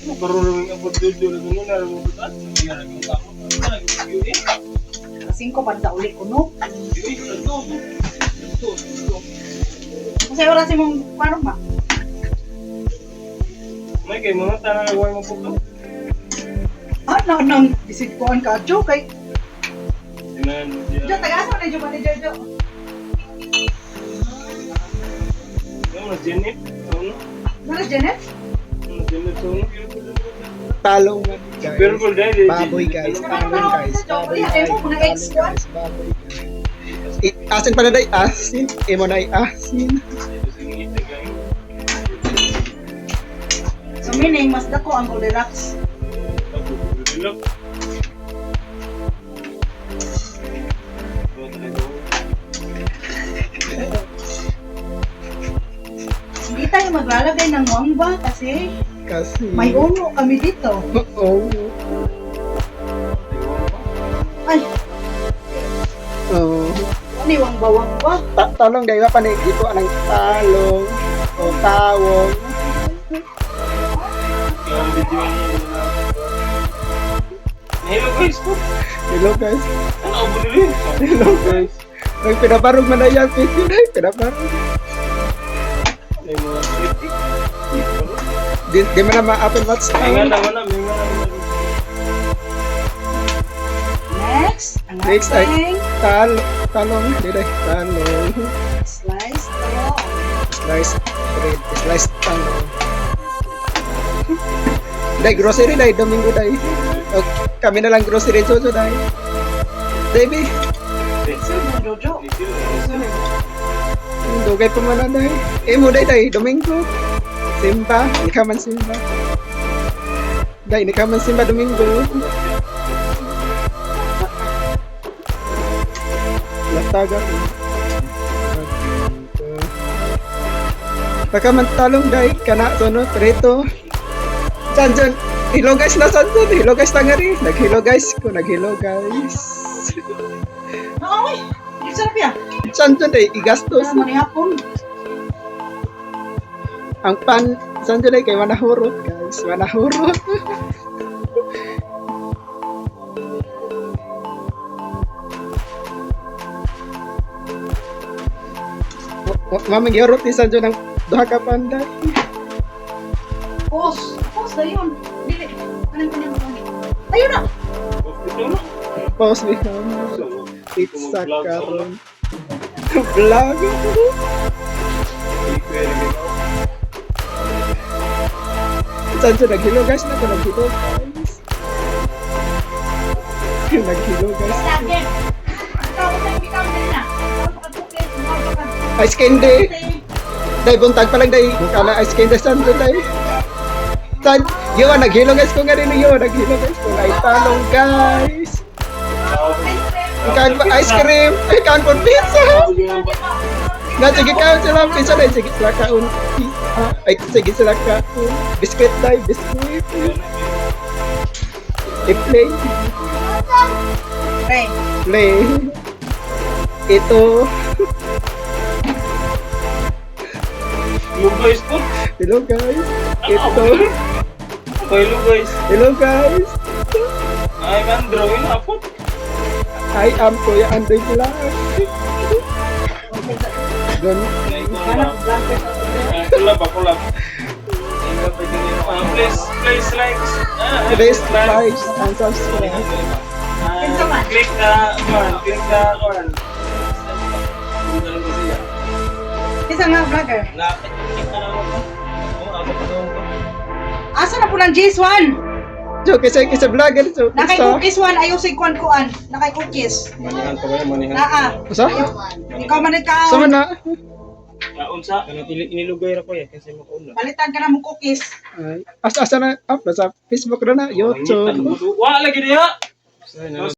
Karoon ng abot jojo na ganun na mo butan. Hindi na naging tao. Eh. Alas 5 pa sa uli ko, no? Eh, ito. Ito, ito. Kung sa'yo oras imong paano ba? May kay mga tanan nagway mo po. Ah, na nang bisig ko ang kadyo kay Tinan Jo, taga-asa na jo pa ni Jojo. Yung na Janet, ano? Nara Janet? Ano Janet ano? Talong man, guys. Beautiful day. Baboy, guys. Talong, guys. Baboy, guys. Talong, guys. Baboy, guys. Asin pala day. Asin. Imo na asin. So meaning mas dako ang Goldilocks. Hindi tayo maglalagay ng wangba kasi Kasi... may uno kami dito. Oo. Ay, Oo. ano yung wangba wangba? Talong day. Wa pa na ito anang talong. O tawong. Hello guys po. Hello, guys. Ano ba nila? Hello, guys. Nagpinabarog man na yan. Video na. Pinabarog. May mga critic. Di man na ma-Apple Watch. May nga naman na, may nga naman. Next, ang Next ay ating talong. Di day. Talong. slice talong. Slice bread. Slice talong. Day, grocery day. Domingo day. O, kami na lang grocery jojo day. Baby, Sir mo Jojo. dugay pa man na day. Eh mo day day, Domingo. Simba, ikaw man simba. Day, ikaw man simba Domingo. Lataga ko. Baka man talong day, kana sono, reto. Sanjon, hello guys na Sanjon, hello guys tangari. Nag-hello guys ko, nag-hello guys. Oo, uy. Sarap ya. Sanjon day, igastos. Ano man hapon? Ang pan, Sanjon day kay manahurot guys, manahurot. Mamang gihurot ni Sanjon ang duha ka panda. Pause. Pause na yun. Dili. Anong kunin mo? Ayun na. Pause me. Pizza karon. Vlog. Sanjo naghilo guys na ko naghilo guys. Naghilo guys. Lagi. Tawag na hindi kami na. Tawag ka Ice candy. Day buntag pa lang day. Kana ice candy Sanjo day. San yo naghilo guys ko nga rin yo naghilo guys ko ay talong guys. Ikan pa ice cream, ikan po pizza. Na sige kaon sila pizza day sige sila kaon. Pizza. Ay sige sila kaon. Biscuit day biscuit. I-play. Pre. Play. Ito. Hello guys po. Hello guys. Ito. Hello guys. Hello guys. I'm Andrew in hapon. I am Kuya Andoy Vlog. Gun. Hanap vlogger. Kulab, kulab. Please, please like. Please like and subscribe. Click the one, click the one. Isa nga vlogger. Asa na po ng Gs1? So, kisa kisa vlogger. So, Nakay kisa. cookies one ayaw sig kwan kuan. Nakay cookies. Manihan pa ba yun? Manihan. Naa. Usa? Ikaw man ikaw. Sama na. Unsa? Inilugay ra ko eh kasi makauna. Palitan ka na mo cookies. Ay, asa asa na up sa Facebook na na YouTube. Wa lagi diha.